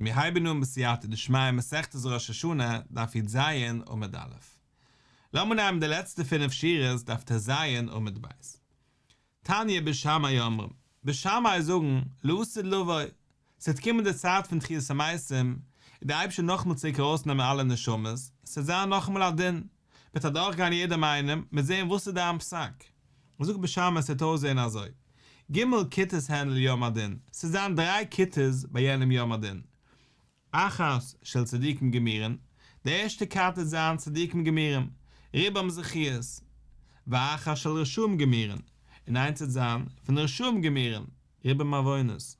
מיר הייבן אן בסייעתא דשמיא מסכת ראש השנה, דף י"ז עמוד א'. לאמיר נעמען די לעצטע פינף שורות דף ט"ז עמוד ב'. תניא בית שמאי אומרים, בית שמאי זאגן, לעתיד לבוא, ס'וועט קומען די צייט פון תחיית המתים, און דער אייבערשטער נאכאמאל צוריק ארויסנעמען אלע נשמות, ס'וועט זיין נאכאמאל א דין, מ'וועט אדורכגיין יעדעם איינעם, מ'וועט זען וואס איז דיין פסק. זאגט בית שמאי ס'וועט אויסזען אזוי, ג' כיתות הן ליום הדין, ס'וועט זיין דריי כיתות ביי יענעם יום הדין, אחת של צדיקים גמורים, די ערשטע כת וועט זיין צדיקים גמורים, רובם זכיות, ואחת של רשעים גמורים, און איינס וועט זיין פון רשעים גמורים, רובם עוונות.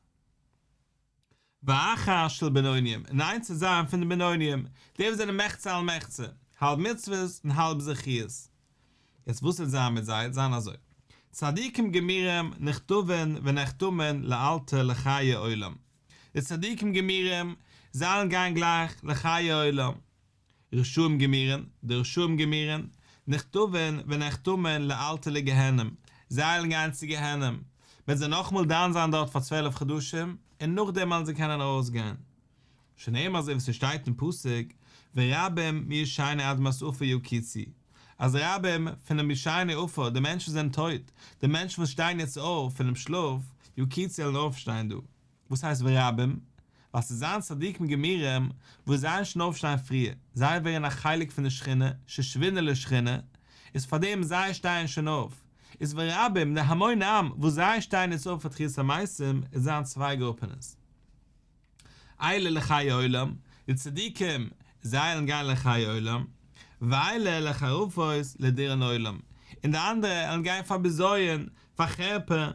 ואחת של בינונים, און איינס וועט זיין פון די בינונים, די וואס זענען מחצה על מחצה, האלב מצוות און האלב זכיות. יעצט וואס וועט זיין מיט זיי? וועט זיין אזוי, צדיקים גמורים נכתבין ונחתמין לאלתר לחיי עולם, די צדיקים גמורים זיי'לן גיין גלייך לחיי עולם, רשעים גמורים, די רשעים גמורים, נכתבין ונחתמין לאלתר לגיהנום, זיי וועלן גיין צו גיהנום, מ'וועט זיי נאכאמאל דן זיין דארט פאר 12 חדשים, און נאכדעם וועלן זיי קענען ארויסגיין. שנאמר אזוי ווי ס'שטייט אין פסוק, ורבים מישני אדמת עפר יקיצו, אז רבים פונעם ישני עפר, די מענטשן וואס זענען טויט, די מענטשן וואס שטייען יעצט אויף פונעם שלאף, יקיצו וועלן אויפשטיין דא. וואס הייסט ורבים? ווייל ס'איז זיין צדיקים גמורים וואס זיי וועלן שוין אויפשטיין פריער, זיי ווערן א חלק פון די שכינה, שושבינה לשכינה, איז פארדעם זיי שטייען שוין אויף, איז ורבים, די המון עם וואס זיי שטייען יעצט אויף פאר תחיית המתים, איז זיין צוויי גרופענעס. אלה לחיי עולם, די צדיקים, זיי וועלן גיין לחיי עולם, ואלה לחרפות לדיראון עולם, און די אנדערע וועלן גיין פאר בזיון, פאר חרפה,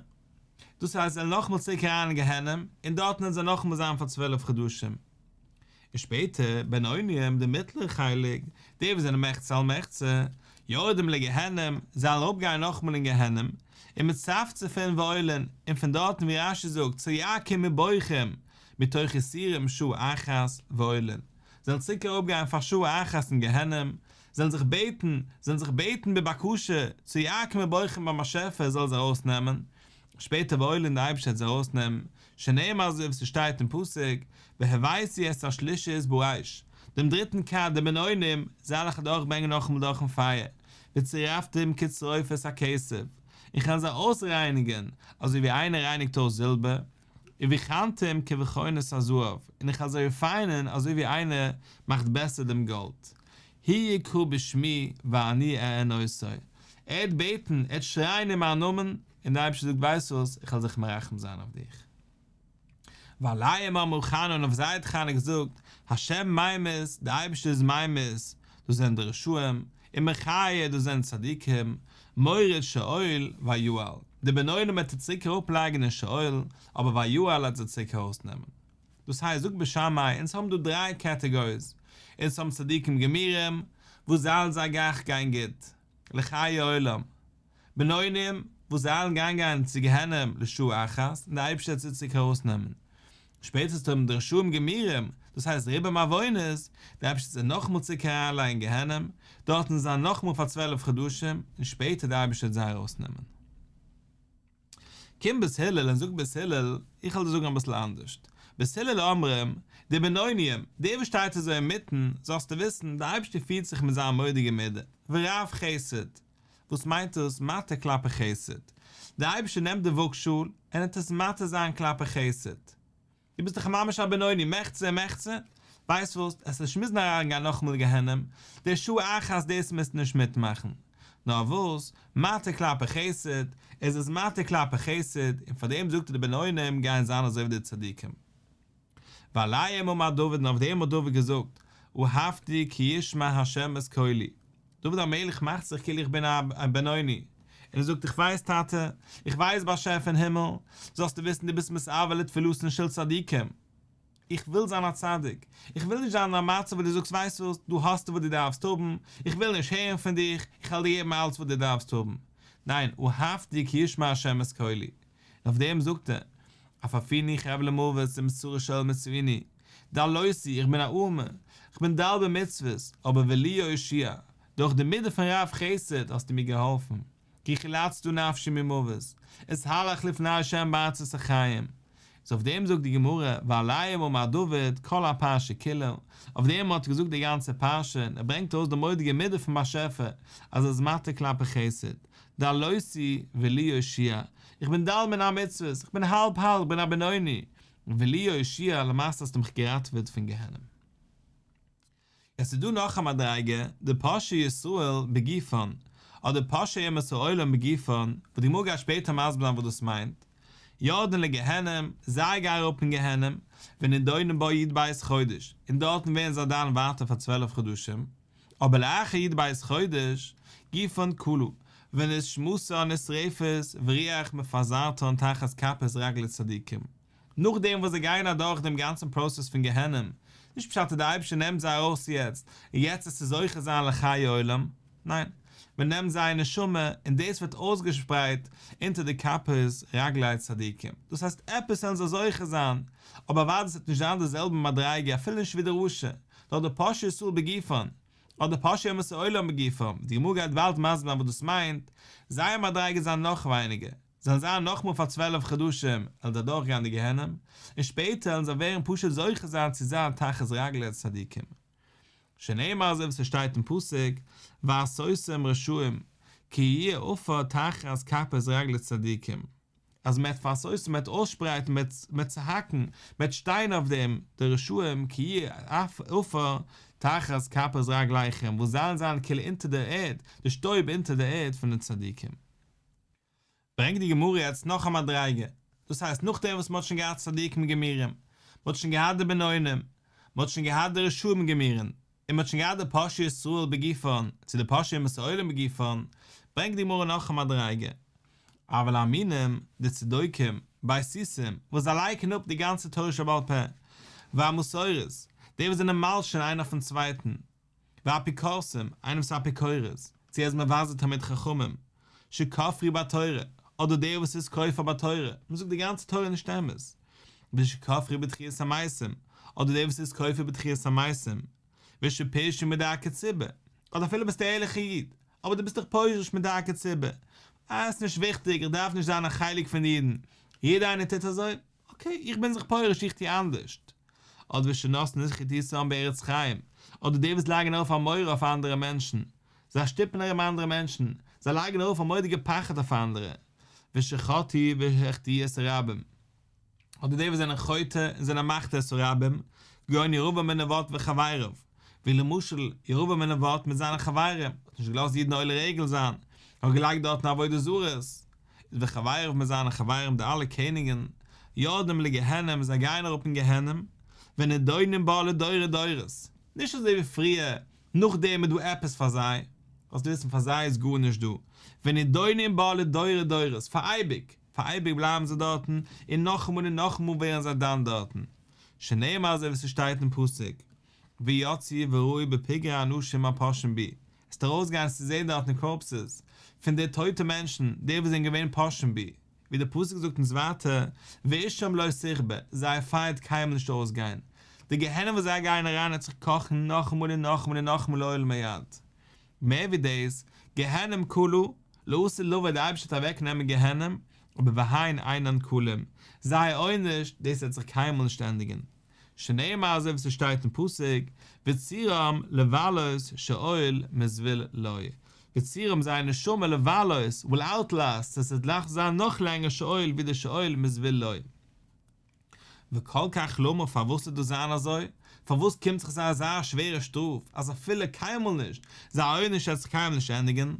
דאס הייסט זיי וועלן נאכאמאל צוריק אריין אין גיהנום, און דארטן וועלן זיי נאכאמאל זיין פאר 12 חדשים. און שפעטער, בינונים, די מיטלערע חלק, די וואס זענען מחצה על מחצה, יורדים לגיהנום, זיי וועלן אראפגיין נאכאמאל אין גיהנום, ומצפצפין ועולין, און פון דארטן ווי רש"י זאגט, צועקים ובוכים, מתוך יסורים שעה אחת ועולין, זיי וועלן צוריק אראפגיין פאר שעה אחת אין גיהנום, זיי וועלן זיך בעטן, זיי וועלן זיך בעטן בבקשה, צועקים ובוכים ביים באשעפער זאל זיי ארויסנעמען, שפעטער ועולין די אייבערשטער וועט זיי ארויסנעמען, שנאמר אזוי ווי ס'שטייט אין פסוק, והבאתי את השלישית באש, דעם דריטן כת די בינונים, זיי וועל איך אדורכברענגען נאכאמאל דורכן פייער, וצרפתים כצרופת הכסף, און כ'וועל זיי אויסרייניגן, אזוי ווי איינער רייניגט אויס זילבער, ובחנתים כבחון את הזהב, און איך וועל זיי ריפיינען אזוי ווי איינער מאכט בעסער דעם גאלד. הוא יקרא בשמי ואני אענה אותו, ער וועט בעטן, ער וועט שרייען אין מיין נאמען, און דער אייבערשטער זאגט ווייסט וואס, איך וועל זיך מרחם זיין אויף דיך. ועליהם אמרה חנה און אויף זיי האט חנה געזאגט, השם ממית, דער אייבערשטער איז ממית, דאס זענען די רשעים, ומחיה, דאס זענען צדיקים, מוריד שאול ויעל, די בינונים וועט ער צוריק אראפלייגן אין שאול, אבער ויעל וועט זיי צוריק ארויסנעמען. דאס הייסט, זאגט בית שמאי, אונז האבן דא דריי קעטעגאריס, אונז האבן צדיקים גמורים, וואס זיי זיי גייט גיין גוט, לחיי עולם, בינונים, וואס זיי וועלן גיין גיין צו גיהנום לשעה אחת, און דער אייבערשטער וועט זיי צוריק ארויסנעמען. שפעטער וועסטו האבן די רשעים גמורים, דאס הייסט רובם עוונות, דער אייבערשטער וועט זיי נאכאמאל צוריק אריינלייגן אין גיהנום, דארטן זיין נאכאמאל פאר 12 חדשים, און שפעטער דער אייבערשטער וועט זיי ארויסנעמען. קומט בית הלל און זאגט בית הלל, איך וועל דיר זאגן אביסל אנדערש, בית הלל אומרים, די בינונים, דער וואס שטייט אזוי אינמיטן, זאלסטו וויסן, דער אייבערשטער פירט זיך מיט זיין מורא'דיגע מידה, ורב חסד. וואס מיינט דאס מטה כלפי חסד? דער אייבערשטער נעמט די וואגשאל און ער טוט עס מטה זיין כלפי חסד. דו ביסט דאך ממש א בינוני, מחצה ומחצה, ווייסט וואס, עסט נישט מוזן אריינגיין נאכאמאל אין גיהנום, די שעה אחת דאס מוזטו נישט מיטמאכן. נאר וואס, מטה כלפי חסד, איז עס מטה כלפי חסד, און פאר דעם זאגט ער די בינונים גייען זיין אזוי ווי די צדיקים. ועליהם אמר דוד און אויף דעם האט דוד געזאגט, אהבתי כי ישמע ה' את קולי. דוד המלך מאכט זיך כאילו איך בין א בינוני, און ער זאגט איך ווייס טאטע, איך ווייס באשעפער אין הימל, זאלסטו וויסן דו ביסט מתאוה לתפילתן של צדיקים. איך וויל זיין א צדיק, איך וויל נישט זיין אין א מצב וואס דו זאגסט ווייסט וואס, דא האסטו וואס דו דארפסט האבן, איך וויל נישט הערן פון דיך, איך וועל דיר געבן אלץ וואס דו דארפסט האבן. ניין, אהבתי כי ישמע ה' את קולי. און אויף דעם זאגט ער, עפרפוני חבלי מוות ומצרי שאול מצאוני, דלותי, איך בין א ארעמער, איך בין דל במצוות, אבער ולי יושיע, דורך די מידה פון רב חסד האסטו מיר געהאלפן, כי חלצת נפשי ממוות, אתהלך לפני ה' בארצות החיים. סאו אויף דעם זאגט די גמרא, ועליהם אמר דוד כל הפרשה כולה, אויף דעם האט ער געזאגט די גאנצע פרשה, און ער ברענגט ארויס די מורא'דיגע מידה פון באשעפער, אז ער איז מטה כלפי חסד, דלותי ולי יושיע, איך בין דל מן המצוות, איך בין האלב האלב, איך בין א בינוני, ולי יושיע, למעשה האסטו מיך געראטעוועט פון גיהנום. עס איז דא נאך א מדריגה, די פושעי ישראל בגופן, אדער פושעי אומות העולם בגופן, וואס די גמרא גייט שפעטער מסביר זיין וואס דאס מיינט, יורדין לגיהנום, זיי גייען אראפ אין גיהנום, ונידונים בה י"ב חודש, און דארטן ווערן זיי דן ווייטער פאר 12 חדשים, אבער לאחר י"ב חודש, גופן כלה, ונשמתן נשרפת ורוח מפזרתן תחת כפות רגלי צדיקים. נאכדעם וואס זיי גייען אדורך דעם גאנצן פראסעס פון גיהנום, נישט פשט אז דער אייבערשטער נעמט זיי ארויס יעצט, און יעצט וועסטו זוכה זיין לחיי עולם, ניין, מען נעמט זייער נשמה און דאס ווערט אויסגעשפרייט אונטער די כפות רגלי צדיקים, דאס הייסט עפעס וועלן זיי זוכה זיין, אבער אוודאי עס וועט נישט זיין די זעלבע מדריגה אפילו נישט ווי די רשע, נאר די פושעי ישראל בגופן, אדער פושעי אומות העולם בגופן, די גמרא גייט באלד מסביר זיין וואס דאס מיינט, זייער מדריגה זיין נאך ווייניגער. זיי זיין נאכמאל פאר 12 חדשים וועלן זיי אדורכגיין די גיהנום, און שפעטער וועלן זיי ווערן פשוט זוכה זיין צו זיין תחת רגלי צדיקים. שנאמר אזוי ווי ס'שטייט אין פסוק, והסותם רשעים, כי יהיה עפר תחת כפות רגלי צדיקים, אז מ'וועט והסותם מ'וועט אויסשפרייטן מ'וועט צוהאקן, מ'וועט שטיין אויף דעם די רשעים כי יהיה עפר תחת כפות רגליכם, וואס זיי וועלן זיין כאילו אונטער דער ערד, די שטויב אונטער דער ערד פון די צדיקים. ברענגט די גמרא יעצט נאך א מדריגה, דאס הייסט נאכדעם וואס מען האט שוין געהאט צדיקים גמורים, מען האט שוין געהאט די בינונים, מען האט שוין געהאט די רשעים גמורים, און מען האט שוין געהאט די פושעי ישראל בגופן, צו די פושעי אומות העולם בגופן, ברענגט די גמרא נאך א מדריגה, אבל המינים, די צדוקים, בייתוסים, וואס זיי לייקענען אפ די גאנצע תורה שבעל פה, והמסורת, די וואס זענען מלשין איינער אויפן צווייטן, ואפיקורסים, איינער וואס איז אפיקורס, צו ער איז מבזה תלמיד חכמים, שכפרו בתורה, אדער דער וואס איז כופר בתורה, מען זאגט די גאנצע תורה איז נישט אמת, ושכפרו בתחיית המתים, אדער דער וואס איז כופר בתחיית המתים, ושפירשו מדרכי ציבור, אדער אפילו ביסט א ערליכער איד, אבער דו ביסט דיך פורש מדרכי ציבור, אה, עס איז נישט וויכטיג, איך דארף נישט זיין א חלק פון די אידן, יעדער איינער טוט אזוי, אקעי, איך בין זיך פורש, איך טו אנדערשט. אדער ושנתנו חיתותם בארץ חיים, אדער די וואס לייגן ארויף א מורא אויף אנדערע מענטשן, זיי שטופן ארום אנדערע מענטשן, זיי לייגן ארויף א מורא'דיגע פחד אויף אנדערע, ושחטאו והחטיאו את הרבים, אדער די וואס זענען חוטא און זענען מחטיא את הרבים, כגון ירבעם בן נבט וחבריו, ווי למשל ירבעם בן נבט מיט זיינע חברים, האט נישט געלאזט אידן עולה רגל זיין, האט געלייגט דארטן עבודה זרות, וחבריו מיט זיינע חברים די אלע קעניגן, יורדים לגיהנום זיי גייען אראפ אין גיהנום, ונידונים בה לדורי דורות, נישט אזוי ווי פריער, נאכדעם איז דא עפעס פאר זיי, זאלסט וויסן פאר זיי איז גארנישט דא, ונידונים בה לדורי דורות, פאר אייביג, פאר אייביג בלייבן זיי דארטן, און נאכאמאל און נאכאמאל ווערן זיי דן דארטן, שנאמר אזוי ווי ס'שטייט אין פסוק, ויצאו וראו בפגרי אנשים הפושעים בי, עסט ארויסגיין צו זען דארטן קארפסעס פון די טויטע מענטשן, די וואס זענען געווען פושעים בי, ווי דער פסוק זאגט אונז ווייטער, ואשם לא תכבה, זייער פייער וועט קיינמאל נישט אויסגיין, די גיהנום וואס זיי גייען אריין וועט זיך קאכן נאכאמאל און נאכאמאל און נאכאמאל לעולמי עד. מער ווי דאס, גיהנום כלה, לעתיד לבוא די אייבערשטער וועט אוועק נעמען גיהנום, אבער והן אינן כלים, זייער עונש, דאס וועט זיך קיינמאל נישט ענדיגן. שנאמר אזוי ווי ס'שטייט אין פסוק, וצורם לבלות שאול מזבול לו, וצורם זייער נשמה לבלות will outlast, עס וועט נאך זיין נאך לענגער שאול ווי די שאול מזבול לו. וכל כך למה פארוואס וועט דאס זיין אזוי? פארוואס קומט זיך זיי אזא שווערע שטראף אז אפילו קיינמאל נישט, זייער עונש וועט זיך קיינמאל נישט ענדיגן?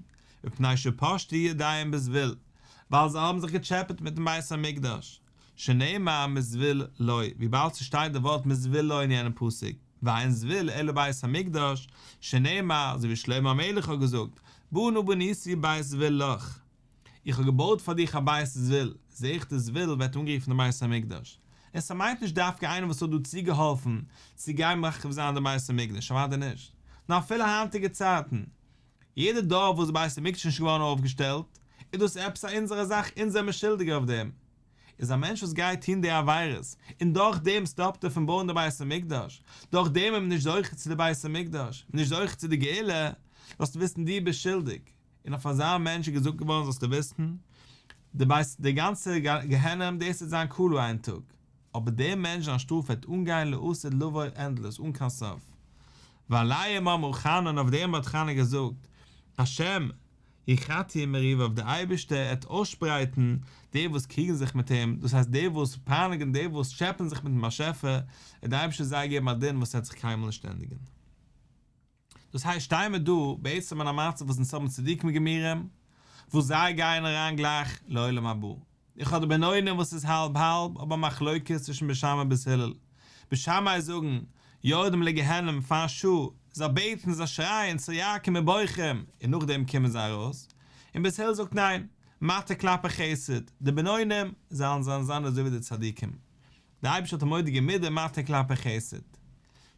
מפני שפשטו ידיהם בזבול, ווייל זיי האבן זיך געטשעפעט מיטן בית המקדש. שנאמר מזבול לו, וויבאלד ס'שטייט די ווארט מזבול לו אין יענעם פסוק, ואין זבול אלא בית המקדש, שנאמר, אזוי ווי שלמה המלך האט געזאגט, בנה בניתי בית זבול לך, איך האב געבויט פאר דיך א בית זבול, זעה איך די זבול ווערט אנגערופן די בית המקדש, און ס'מיינט נישט דווקא איינער וואס האט דא צוגעהאלפן צו גיין מחריב זיין די בית המקדש, אוודאי נישט, נאר אפילו היינטיגע צייטן, יעדע דור וואס די בית המקדש איז נישט געווארן אויפגעשטעלט, איז דאס עפעס א אונזערע זאך, אונז זעמיר שולדיג אויף דעם. איז א מענטש וואס גייט טון די עבירות, און דורך דעם סטאפט ער פון בויען די בית המקדש, דורך דעם איז מען נישט זוכה צו די בית המקדש, מען איז נישט זוכה צו די גאולה, זאלסטו וויסן דו ביסט שולדיג. און אויף אזא מענטש איז געזאגט געווארן זאלסטו וויסן, די בית, די גאנצע גיהנום דאס וועט זיין כלה איין טאג. אבער דער מענטש זיין שטראף וועט אנגיין לעתיד לבוא ענדלעס אן קיין סוף. ועליהם אמרה חנה און אויף דעם האט חנה געזאגט, השם יחטא מריביו דער אייבערשטער עט אויסשפרייטן די וואס קריגן זיך מיט אים, דאס הייסט די וואס פייניגן די וואס טשעפען זיך מיטן באשעפער, עט דער אייבערשטער זיי געבן א דין וואס עט זיך קיינמאל נישט ענדיגן. דאס הייסט שטייען מיר דא בעצם אין א מצב וואס אונז האבן צדיקים גמורים וואס זיי גייען אריין גלייך לעולם הבא, איך האב די בינונים וואס איז האלב האלב אבער א מחלוקת צווישן בית שמאי און בית הלל, בית שמאי זאגן יורדים לגיהנום פאר א שעה, זיי בעטן זיי שרייען צועקים ובוכים און נאכדעם קומען זיי ארויס, און בית הלל זאגט ניין, מטה כלפי חסד, די בינונים זאלן זיין זיין אזוי ווי די צדיקים, דער אייבערשטער האט א מורא'דיגע מידה מטה כלפי חסד.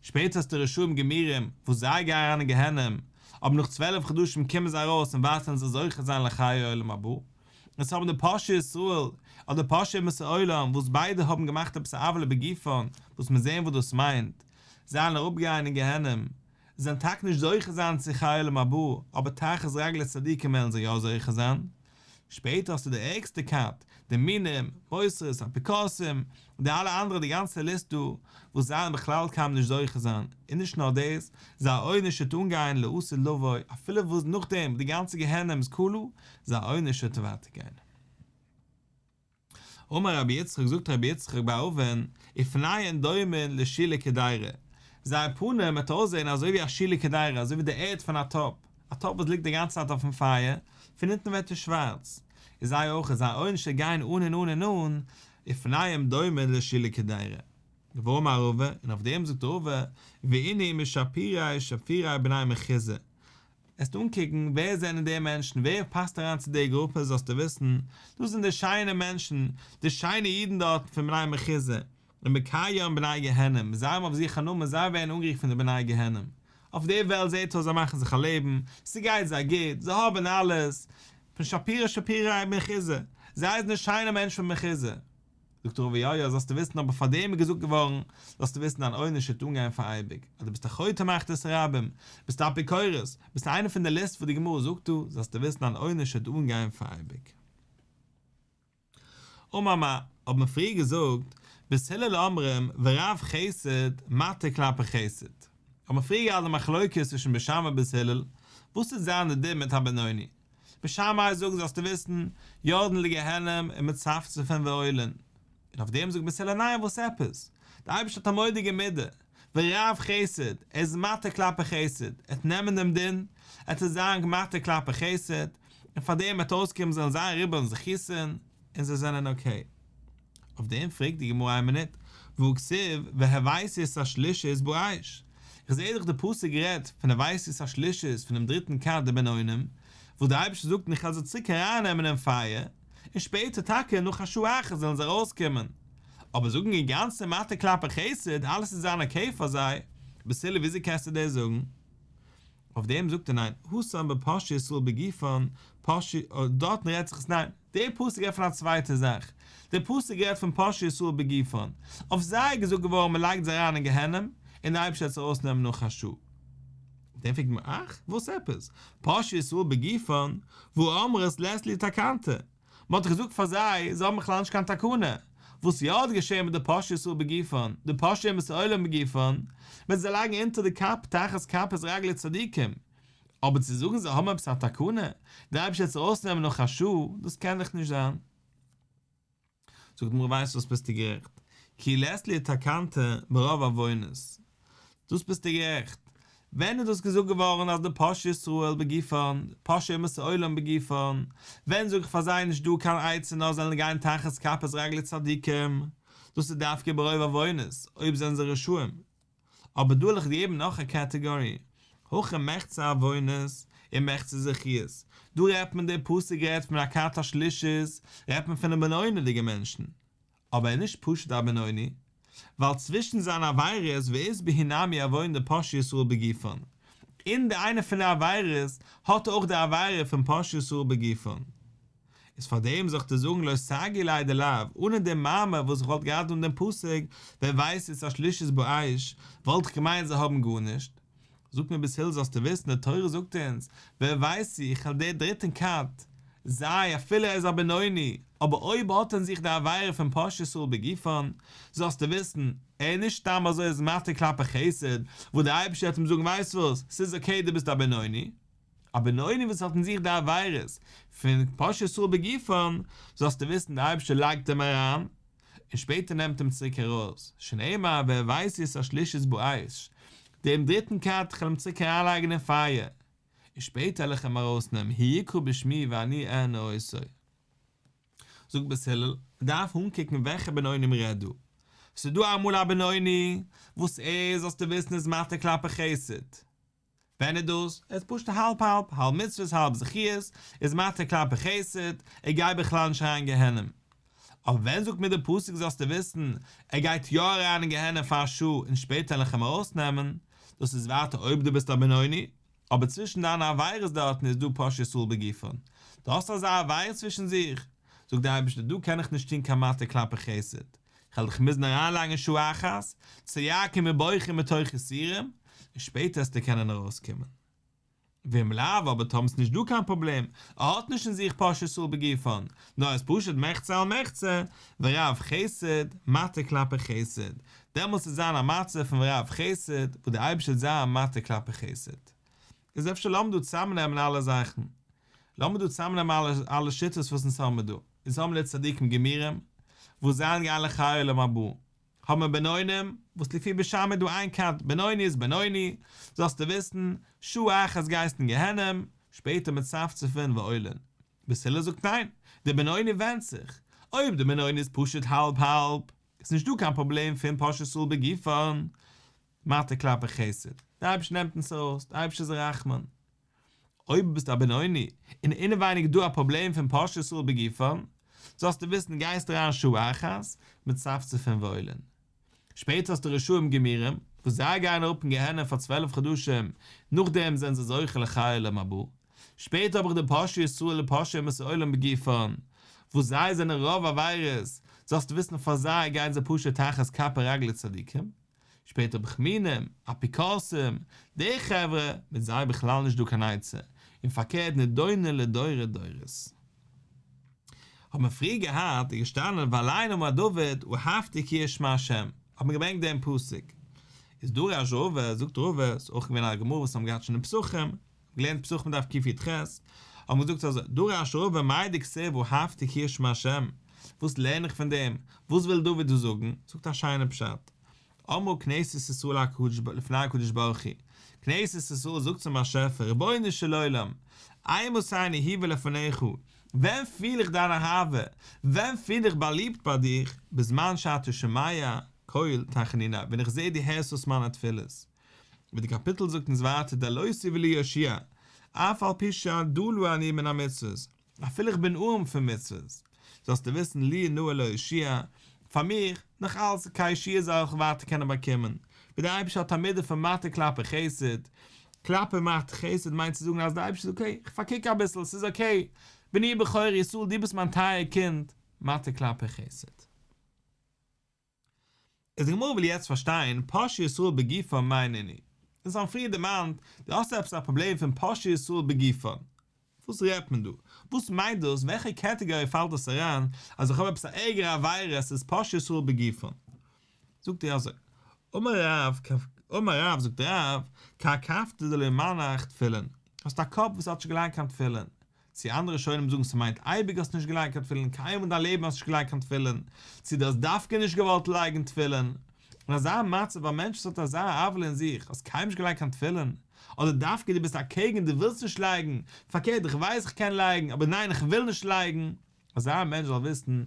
שפעטער האסטו רשעים גמורים וואס זיי גייען אריין אין גיהנום, אבער נאך 12 חדשים קומען זיי ארויס און ווייטער וועלן זיי זוכה זיין לחיי עולם הבא. און ס'האבן די פושעי ישראל אדער פושעי אומות העולם וואס ביידע האבן געמאכט עפעס א עוולה בגופן, וואס מיר זעען וואס דאס מיינט, זיי וועלן אראפגיין אין גיהנום, זיי וועלן טאקע נישט זוכה זיין צו חיי עולם הבא, אבער תחת רגלי צדיקים וועלן זיי יא זוכה זיין. שפעטער האסטו די ערגסטע כת, די מינים, מוסרות, אפיקורסים, און די אלע אנדערע די גאנצע ליסט דא, וואס זיי וועלן בכלל קיינמאל נישט זוכה זיין, און נישט נאר דאס, זייער עונש וועט אנגיין לעתיד לבוא, אפילו וואס נאכדעם די גאנצע גיהנום איז כלוא, זייער עונש וועט ווייטער גיין. אמר רבי יצחק, זאגט רבי יצחק בר אבין, ופניהן דומין לשולי קדירה, זייער פנים וועט אויסזען אזוי ווי א שולי קדירה, אזוי ווי די ערד פון א טאפ, א טאפ וואס ליגט די גאנצע צייט אויפן פייער, פון אונטן ווערט עס שווארץ, איז זיי אויך, זייער עונש וועט גיין אן און אן און אן, ופניהם דומין לשולי קדירה. ואמר רבא, און אויף דעם זאגט רבא, ואינהו משפירי שפירי בני מחוזא, עסט אנקוקן ווער זענען די מענטשן, ווער פאסט אריין צו די גרופע זאלסטו וויסן, דאס זענען די שיינע מענטשן, די שיינע אידן דארטן פון בני מחוזא, ומקריין בני גיהנום, זיי האבן אויף זיך א נאמען, זיי ווערן אנגערופן די בני גיהנום. אויף די וועלט זעט אויס זיי מאכן זיך א לעבן, ס'גייט זיי גוט, זיי האבן אלעס, פון שפירי שפירי מחוזא, זיי זענען די שיינע מענטשן פון מחוזא. זאגט רבא יא יא זאלסטו וויסן אבער פאר דעם איז געזאגט געווארן זאלסטו וויסן דיין עונש וועט אנגיין פאר אייביג אז דו ביסט א חוטא ומחטיא את הרבים ביסט א אפיקורס ביסט איינער פון די ליסט וואס די גמרא זאגט דא זאלסטו וויסן דיין עונש וועט אנגיין פאר אייביג. אמר מר, האט מען פריער געזאגט בית הלל אומרים ורב חסד מטה כלפי חסד האט מען פריער געהאט די מחלוקת צווישן בית שמאי און בית הלל וואס וועט זיין די דין מיט א בינוני בית שמאי זאגט זאלסטו וויסן, יורדין לגיהנום ומצפצפין ועולין. און אויף דעם זאגט בית הלל ניין וואס עפעס? דער אייבערשטער האט א מורא'דיגע מידה, ורב חסד, ער איז מטה כלפי חסד, ער וועט נעמען דעם דין, ער וועט עס זיין מטה כלפי חסד, און פאר דעם וועט אויסקומען זאלן זיין רובן זכותין, און זיי זענען אקעי. אויף דעם פרעגט די גמרא איין מינוט, והכתיב והבאתי את השלישית באש, איך זעה דאך די פסוק רעדט פון הבאתי את השלישית פונעם דריטן כת די בינונים, וואס דער אייבערשטער זאגט איך וועל זיי צוריק ארייננעמען אין פייער, און שפעטער טאקע נאך א שעה אחת זאלן זיי ארויסקומען, אבער זאגן אינגאנצן מטה כלפי חסד אלעס וועט זיין אקעי פאר זיי, בית הלל וויאזוי קענסטו דאס זאגן? אויף דעם זאגט ער ניין, התם בפושעי ישראל בגופן, פושעי, דארטן רעדט זיך עס ניין, דער פסוק רעדט פון א צווייטע זאך, דער פסוק רעדט פון פושעי ישראל בגופן, אויף זיי איז געזאגט געווארן מען לייגט זיי אריין אין גיהנום, און דער אייבערשטער וועט זיי ארויסנעמען נאך א שעה. אויף דעם פרעגט מען אך, וואס עפעס? פושעי ישראל בגופן, והא אמרת לית להו תקנתא, מען האט דאך געזאגט פאר זיי, זיי האבן בכלל נישט קיין תקנה, וואס יא האט געשען מיט די פושעי ישראל בגופן, די פושעי אומות העולם בגופן, מ'וועט זיי לייגן אונטער די כף תחת כפות רגלי צדיקים, אבער צו זאגן זיי האבן עפעס א תקנה, דער אייבערשטער וועט זיי ארויסנעמען נאך א שעה, דאס קען דאך נישט זיין. זאגט די גמרא ווייסט וואס ביסטו גערעכט, כי לית להו תקנתא ברוב עוונות, דאס ביסטו גערעכט. ווען איז דאס געזאגט געווארן אז די פושעי ישראל בגופן, פושעי אומות העולם בגופן, ווען זאג איך פאר זיי נישט דא קיין עצה נאר זאלן גיין תחת כפות רגלי צדיקים, דאס איז דווקא ברוב עוונות, אויב זענען זיי רשעים. אבער דא וועל איך געבן נאך א קעטעגארי, הכא מחצה עוונות ומחצה זכיות, דא רעדט מען דער פסוק רעדט פון הכת השלישית, רעדט מען פון די בינוני'דיגע מענטשן, אבער ער איז נישט פשוט א בינוני, ווייל צווישן זיינע עבירות ואית בהו נמי עוון דפושעי ישראל בגופן, אין די איינע פון די עבירות האט ער אויך די עבירה פון פושעי ישראל בגופן. איז פאר דעם זאל איך דיר זאגן לא סגי ליה דלאו, אנע דעם מאמר וואס איך וואלט געהאט אן דעם פסוק והבאתי את השלישית באש, וואלט איך געמיינט זיי האבן גארנישט. זאגט מיר בית הלל זאלסטו וויסן די תורה זאגט אונז והבאתי איך וועל דער דריטן כת, זיי אפילו ער איז א בינוני. אבער אויב האט אין זיך די עבירה פון פושעי ישראל בגופן, זאלסטו וויסן, ער איז נישט סתם אזוי איז מטה כלפי חסד, וואס דער אייבערשטער וועט אים זאגן ווייסט וואס, ס'איז אקעי דו ביסט א בינוני, א בינוני וואס האט אין זיך די עבירות פון פושעי ישראל בגופן, זאלסטו וויסן דער אייבערשטער לייגט אים אריין, און שפעטער נעמט אים צוריק ארויס, שנאמר והבאתי את השלישית באש, דעם דריטן כת כ'על אים צוריק אריינלייגן אין פייער, און שפעטער וועל איך אים ארויסנעמען, הוא יקרא בשמי ואני אענה אותו. זאגט בית הלל, מ'דארף אנקוקן וועלכע בינוני מ'רעדט דא. ס'איז דא אמאל א בינוני וואס ער, זאלסטו וויסן, איז מטה כלפי חסד. ווען איז דאס? ער איז פשוט האלב האלב, האלב מצוות האלב זכיות, איז מטה כלפי חסד, ער גייט בכלל נישט אריין אין גיהנום. אבער ווען זאגט מיר דער פסוק זאלסטו וויסן, ער גייט יא אריין אין גיהנום פאר א שעה און שפעטער וועל איך אים ארויסנעמען, דאס איז ווייטער אויב דו ביסט א בינוני, אבער צווישן דיינע עבירות דארטן איז דא פושעי ישראל בגופן, דו האסט אזא עבירה צווישן זיך, זאגט דער אייבערשטער דא קען איך נישט טון קיין מטה כלפי חסד, איך וועל דיך מוזן אריינלייגן שעה אחת, צועקים ובוכים מתוך יסורים, און שפעטער וועסטו קענען ארויסקומען. ואם לאו, אבער טאמער ס'נישט דא קיין פראבלעם, ער האט נישט אין זיך פושעי ישראל בגופן, נאר ער איז פשוט מחצה על מחצה, ורב חסד, מטה כלפי חסד, דעמאלטס וועט זיין א מצב פון ורב חסד, וואס דער אייבערשטער וועט זיין מטה כלפי חסד. איז אפשר לאמיר דא צוזאמנעמען אלע זאכן. לאמיר דא צוזאמנעמען אלע אלע שיטות וואס אונז האמיר דא. אונז האמיר די צדיקים גמורים, וואס זיי גייען לחיי עולם הבא. האבן מיר בינונים, וואס לפי בית שמאי איז דא איין כת, בינוני איז בינוני, זאלסטו וויסן, שעה אחת גייסט אין גיהנום, שפעטער מצפצפין ועולין. בית הלל זאגט ניין, די בינוני ווענדט זיך, אויב די בינוני איז פשוט האלב האלב, איז נישט דא קיין פראבלעם פון פושעי ישראל בגופן, מטה כלפי חסד, די אייבערשטער נעמט אונז ארויס, די אייבערשטער איז רחמן. אויב ביסטו א בינוני, און אינעווייניג איז דא א פראבלעם פון פושעי ישראל בגופן, זאלסטו וויסן גייסט אריין שעה אחת, מצפצפין ועולין. שפעטער האסטו רשעים גמורים, וואס זיי גייען אראפ אין גיהנום פאר 12 חדשים, נאכדעם זענען זיי זוכה לחיי עולם הבא. שפעטער האב איך די פושעי ישראל ופושעי אומות העולם בגופן, וואס זיי זענען רוב עבירות, זאלסטו וויסן פאר זיי גייען זיי פשוט תחת כף רגלי צדיקים. שפעטער האב איך מינים, אפיקורסים, די חברה, מיט זיי בכלל נישט דא קיין עצה, און פארקערט נידונים לדורי דורות. האט מען פריער געהאט, איז געשטאנען ועליהן אמר דוד אהבתי כי ישמע השם, האט מען געברענגט דעם פסוק. איז דרש רבא, זאגט רבא, ס'איז אויך געווען א גמרא וואס האבן געהאט שוין אין פסחים, געלערנט פסחים דף קי"ח, האבן געזאגט אזוי, דרש רבא מאי דכתיב אהבתי כי ישמע השם, וואס לערן איך פון דעם, וואס וויל דוד דא זאגן, זאגט א שיינע פשט, אמרה כנסת ישראל לפני הקדוש ברוך הוא, כנסת ישראל זאגט צום באשעפער, רבונו של עולם, אימתי אני אהובה לפניך, ווען פיל איך דיין אהבה, ווען פיל איך באליבט ביי דיך, בזמן שאתה שומע קול תחנוני, ווען איך זע דו הערסט אויס מיינע תפילות. ווי די קאפיטל זאגט אונז ווייטער דלותי ולי יושיע, אף על פי שדלה אני מן המצוות, אפילו איך בין ארעם פון מצוות, זאלסטו וויסן לי נאה להושיע, פאר מיך, נאך אלץ, קיין ישועה זאל איך ווייטער קענען באקומען, ווי דער אייבערשטער האט א מידה פון מטה כלפי חסד, כלפי מטה חסד מיינט צו זאגן אז דער אייבערשטער זאגט אקעי, איך פארקוק אביסל, ס'איז אקעי, בני בכורי ישראל, דו ביסט מיין טייער קינד, מטה כלפי חסד. איז די גמרא וויל יעצט פארשטיין פושעי ישראל בגופן מאי נינהו. אונז האבן פריער דערמאנט, דו האסט עפעס א פראבלעם פון פושעי ישראל בגופן. וואס רעדט מען דא? וואס מיינט דאס? וועלכע קעטעגארי פאלט דאס אריין אז איך האב עפעס א ערגערע עבירה עס איז פושעי ישראל בגופן? זאגט ער אזוי, אמר רב, אמר רב זאגט רב, קרקפתא דלא מנח תפילין, האסט א קאפ וואס האט נישט געלייגט קיין תפילין, צו אנדערע ראשונים זאגן ס'מיינט אייביג האסט נישט געלייגט קיין תפילין, קיינמאל אין דיין לעבן האסט נישט געלייגט קיין תפילין, צו דו האסט דווקא נישט געוואלט לייגן תפילין. אין אזא מצב א מענטש וואס האט אזא עוולה אין זיך, האסט קיינמאל נישט געלייגט קיין תפילין, אדער דווקא דו ביסט אקעגן דו ווילסט נישט לייגן, פארקערט איך ווייס איך קען לייגן אבער ניין איך וויל נישט לייגן, אזא מענטש זאל וויסן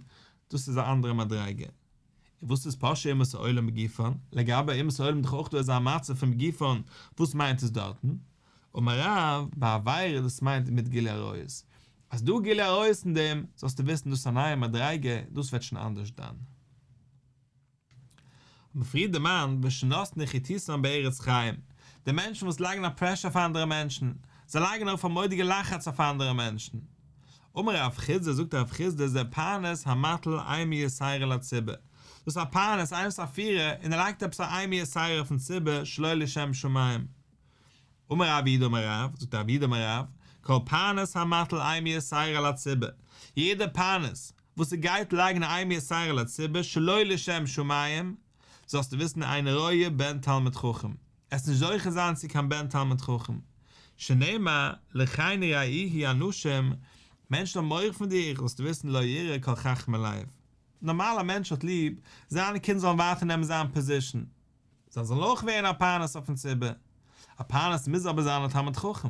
דאס איז א אנדערע מדריגה. און וואס איז פושעי אומות העולם בגופן? לגבי אומות העולם איז דאך אויך דא אזא מצב פון בגופן, וואס מיינט עס דארטן? אמר רב, בעבירה דאס מיינט מיט גילוי עריות. אז דא גילוי עריות אין דעם, זאלסטו וויסן דאס איז א נייע מדריגה, דאס ווערט שוין אנדערש דאן. האט מען פריער דערמאנט ושנתנו חתיתם בארץ חיים, די מענטשן וואס לייגן א פרעשור אויף אנדערע מענטשן, זיי לייגן ארויף א מורא'דיגע לחץ אויף אנדערע מענטשן. אמר רב חסדא, זאגט רב חסדא, זה פרנס המטיל אימה יתירה לציבור, דאס איז א פרנס, איינער וואס איז א פירער, און ער לייגט עפעס א אימה יתירה אויפן ציבור שלא לשם שמים. אמר רב יהודה אמר רב, זאגט רב יהודה אמר רב, כל פרנס המטיל אימה יתירה על הציבור, יעדער פרנס. וואס ער גייט לייגן א אימה יתירה על הציבור שלא לשם שמים, זאלסטו וויסן אינו רואה בן תלמיד חכם, עסט נישט זוכה זיין צו קיין בן תלמיד חכם, שנאמר לכן יראוהו אנשים, מענטשן האבן מורא פון דיר, זאלסטו וויסן לא יראה כל חכמי לב. נארמאל א מענטש האט ליב זיינע קינדער זאלן ווייטער נעמען זיין פאזישן, זיי זאלן אויך ווערן א פרנס אויפן ציבור, א פרנס מוז אבער זיין א תלמיד חכם.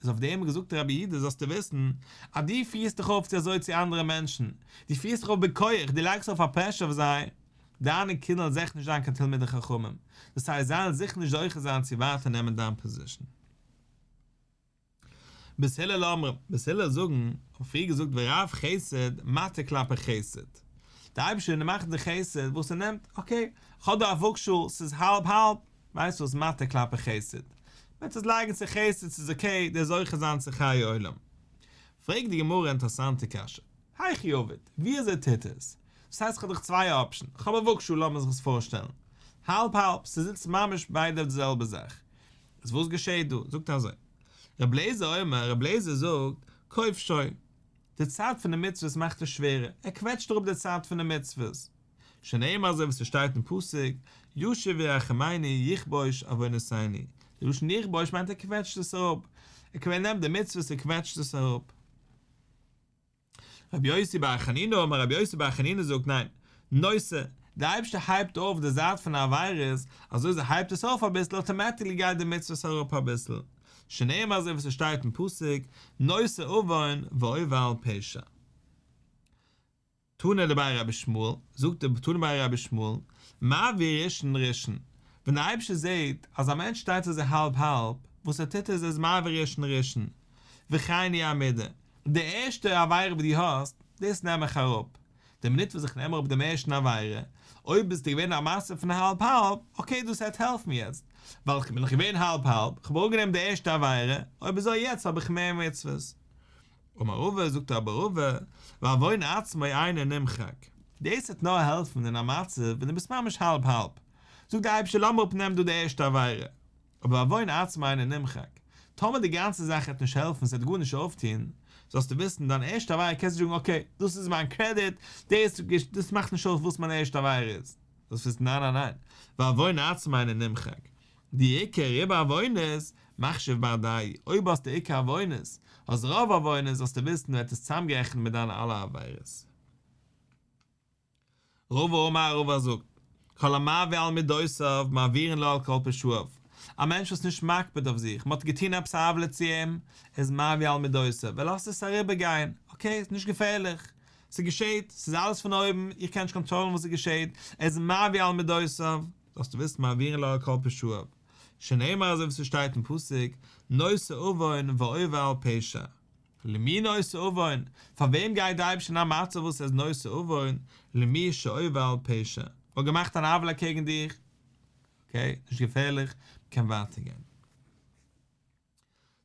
איז אויף דעם געזאגט רבי יהודה זאלסטו וויסן אז דו פירסט דיך אויף צו אזוי צו אנדערע מענטשן, דו פירסט דיך אויף בכח, דו לייגסט אויף א פרעשור אויף זיי, דיינע קינדער וועלן זיכער נישט זיין קיין תלמידי חכמים, דאס הייסט זיי וועלן זיכער נישט זוכה זיין צו ווייטער נעמען דיין פאזישן. בית הלל אומרים, בית הלל זאגן, האבן פריער געזאגט ורב חסד מטה כלפי חסד, דער אייבערשטער מאכט די חסד וואס ער נעמט, אקעי, כ'האב דא א וואגשאל, ס'איז האלב האלב, ווייסט וואס מטה כלפי חסד, מ'וועט עס לייגן צו חסד, ס'איז אקעי, דו'סט זוכה זיין צו חיי עולם. פרעגט די גמרא א אינטערעסאנטע קשיא, היכי עביד, ווי אזוי טוט עס? דאס הייסט כ'האב דאך צוויי אפשן, כ'האב א וואגשאל לאמיר זיך עס פארשטעלן, האלב האלב, ס'זיצט ממש ביידע אויף די זעלבע זאך, איז וואס געשעהט דא? זאגט ער אזוי, רבי אליעזר אומר, רבי אליעזר זאגט, כובשו, די צד פון די מצוות מאכט עס שווערער, ער קוועטשט אראפ די צד פון די מצוות, שנאמר אזוי ווי ס'שטייט אין פסוק, ישוב וירחמנו יכבוש עוונותינו, די לשון יכבוש מיינט ער קוועטשט עס אראפ, ער נעמט די מצוות ער קוועטשט עס אראפ. רבי יוסי בר חנינא אמר רבי יוסי בר חנינא זאגט ניין, נושא, דער אייבערשטער הייבט אויף די זייט פון עבירות, אזוי אז ער הייבט עס אויף אביסל אטאמעטיקלי גייט די מצוות אראפ אביסל, שנאמר אזוי ווי ס'שטייט אין פסוק, נושא עון ועובר על פשע. תנא דבי רבי ישמעאל, זאגט דער תנא דבי רבי ישמעאל, מעביר ראשון ראשון, ווען דער אייבערשטער זעט אז א מענטש שטייט אזוי האלב האלב, וואס ער טוט איז ער איז מעביר ראשון ראשון, וכן היא המידה, די ערשטע עבירה וואס דו האסט, דאס נעם איך אראפ, די מינוט וואס איך נעם אראפ דעם ערשטן עבירה, אויב ביסטו געווען אין א מצב פון האלב האלב, אקעי דאס העט העלפן יעצט, ווייל איך בין דאך געווען האלב האלב, איך האב אראפגענומען די ערשטע עבירה, אויב אזוי יעצט האב איך מער מצוות. אמר רבא, זאגט אבער רבא, והעוון עצמו אינו נמחק. דאס וועט נאר העלפן אין א מצב ווען דו ביסט ממש האלב האלב, זאגט דער אייבערשטער לאמיר אפנעמען דא די ערשטע עבירה, אבער והעוון עצמו אינו נמחק, טאמער די גאנצע זאך העט נישט העלפן, ס'העט גארנישט אויפטון, זאלסטו וויסן, דיין ערשטע עבירה קענסטו זאגן אקעי, דאס איז מיין קרעדיט, דאס דאס מאכט נישט אויס וואס מיין ערשטע עבירה איז, זאלסט וויסן ניין ניין ניין, והעוון עצמו אינו נמחק, דאיכא רובא עוונות, מחשיב בהדייהו, אויב האסטו עיקר עוונות, האסט רוב עוונות, זאלסטו וויסן ווערט עס צוזאמגערעכנט מיט דיינע אלע עבירות. רבא אמר רבא זאגט, כל המעביר על מידותיו מעבירין לו על כל פשעיו, א מענטש וואס איז נישט מקפיד אויף זיך, מען האט געטון עפעס א עוולה צו אים, ער איז מעביר על מידותיו, ער לאזט עס אריבער גיין, אקעי, ס'איז נישט געפערליך, ס'געשעט, ס'איז אלעס פון אויבן, איך קען נישט קאנטראלן וואס ס'געשעט, ער איז מעביר על מידותיו, זאלסטו וויסן מעבירין לו על כל פשעיו, שנאמר אזוי ווי ס'שטייט אין פסוק, נושא עוון ועובר על פשע. למי נושא עוון? פאר וועם גייט די אייבערשטער אין א מצב וואס ער איז נושא עוון? למי שעובר על פשע. מ'האט געמאכט אן עוולה קעגן דיך, אקעי, נישט געפערליך, מ'קען ווייטער גיין.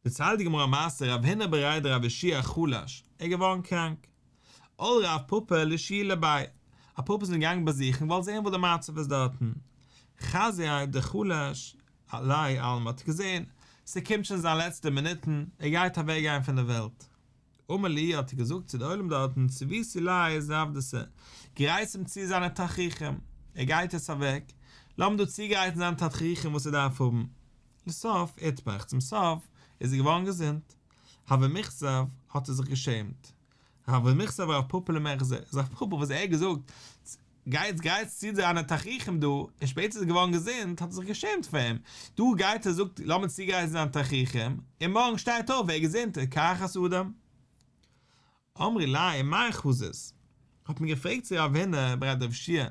דערציילט די גמרא א מעשה, רב הונא בריה דרב יהושע חלש, ער איז געווארן קראנק. על רב פפא לשיולי ביה, רב פפא איז אים געגאנגען באזוכן, געוואלט זען וואס די מצב איז דארטן. חזייה דחלש ליה עלמא האט געזען ס'קומט שוין זיין לעצטע מינוטן, ער גייט אוועק גיין פון די וועלט. אמר להו האט ער געזאגט צו די עולם דארטן צביתו ליה זוודתא, גרייטס אים צו זיינע תכריכים, ער גייט יעצט אוועק, לאמיר דא צוגרייטן זיינע תכריכים וואס ער דארף האבן. לסוף איתפח, צום סוף איז ער געווארן געזונט. הוה מיכסיף, האט ער זיך געשעמט. הוה מיכסיף רב פפא למיחזי, איז רב פפא וואס ער האט געזאגט, גייטס גרייטס צו זיינע תכריכים דא, און שפעטער איז ער געווארן געזונט, האט ער זיך געשעמט פאר אים, דא גייט ער זאגט לאמיר צוגרייטן זיינע תכריכים, און מארגן שטייט אויף ווערט געזונט, כאחד האדם. אמרי ליה מאי חזית? האט מען געפרעגט צו רב הונא בריה דרב יהושע,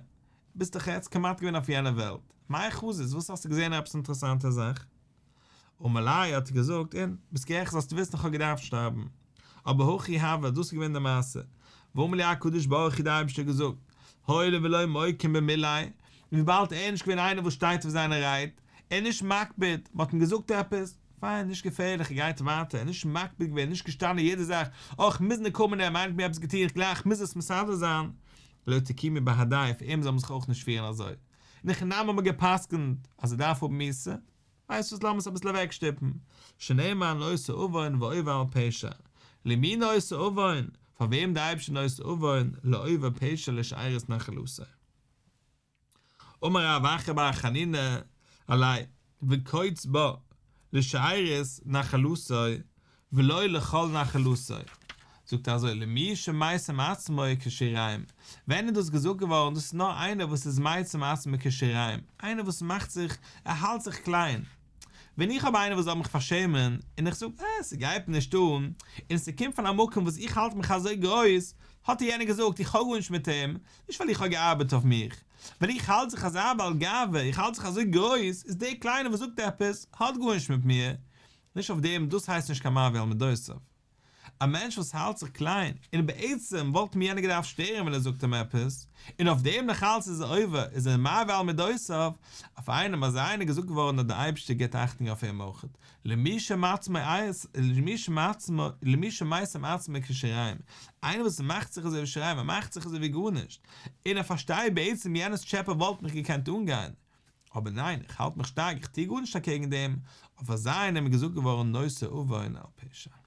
ביסט דאך יעצט כמעט געווען אויף יענע וועלט, מאי חזית וואס האסטו געזען עפעס אינטערעסאנטע זאך? אמר להו האט ער געזאגט, אין, ביסט גערעכט זאלסטו וויסן איך האב געדארפט שטארבן. אבער הכי הוה, דאס איז געווען די מעשה. ואמר לי הקדוש ברוך הוא דער אייבערשטער האט געזאגט, הואיל ולא מוקים במיליה, וויבאלד ער איז נישט געווען איינער וואס שטייט אויף זיינע רייד, ער איז נישט מקפיד, מען האט אים געזאגט עפעס, פיין, נישט געפערליך, ער גייט ווייטער, ער איז נישט מקפיד געווען, נישט געשטאנען יעדע זאך, אה, איך מוז נקמה נעמען, איינער האט מיר עפעס געטון, איך גלייך מוז עס מסדר זיין, לא תקימו בהדיה, פאר אים זאל מען זיך אויך נישט פירן אזוי. אין הכי נמי האט מען גע'פסק'נט אז ער דארף האבן מיתה, ווייסט וואס לאמיר עס אביסל אוועקשטופן, שנאמר נושא עוון ועובר על פשע, למי נושא עוון? פאר וועם דער אייבערשטער נושא עוון, לעובר פשע לשארית נחלתו. אמר רב אחא בר חנינא עליה וקוץ בה לשארית נחלתו ולא לכל נחלתו, זאגט ער אזוי למי שמשים עצמו כשיריים, ווען איז דאס געזאגט געווארן, דאס איז נאר איינער וואס איז משים עצמו כשיריים, איינער וואס מאכט זיך, ער האלט זיך קליין, ווען איך האב איינער וואס זאל מיך פארשעמען, און איך זאג אה, ס'גייט מיר נישט אן, און ס'קומט פון א מקום וואס איך האלט מיך אזוי גרויס, האט יענער געזאגט איך האב גארנישט מיט אים, נישט ווייל איך האב געארבעט אויף מיך, ווייל איך האלט זיך אזא בעל גאווה, איך האלט זיך אזוי גרויס, איז דער קליינער וואס זאגט עפעס, האט גארנישט מיט מיר, נישט אויף דעם, דאס הייסט נישט קיין מעביר על מידותיו. א מענטש וואס האלט זיך קליין, און בעצם וואלט אים יענער געדארפט שטערן ווען ער זאגט אים עפעס, און אויף דעם נאך אלץ איז ער עובר, איז ער מעביר על מידותיו, אויף איינעם אזא איינער איז געזאגט געווארן אז דער אייבערשטער גיבט אכטונג אויף אים אויך, למי שמשים עצמו כשיריים, איינער וואס מאכט זיך אזוי ווי שיריים, ער מאכט זיך אזוי ווי גארנישט, און ער פארשטייט בעצם יענער'ס טשעפע וואלט מיך געקענט אנגיין, אבער ניין, איך האלט מיך שטארק, איך טו גארנישט אקעגן דעם, אויף אזא איינעם איז געזאגט געווארן נושא עוון על פשע.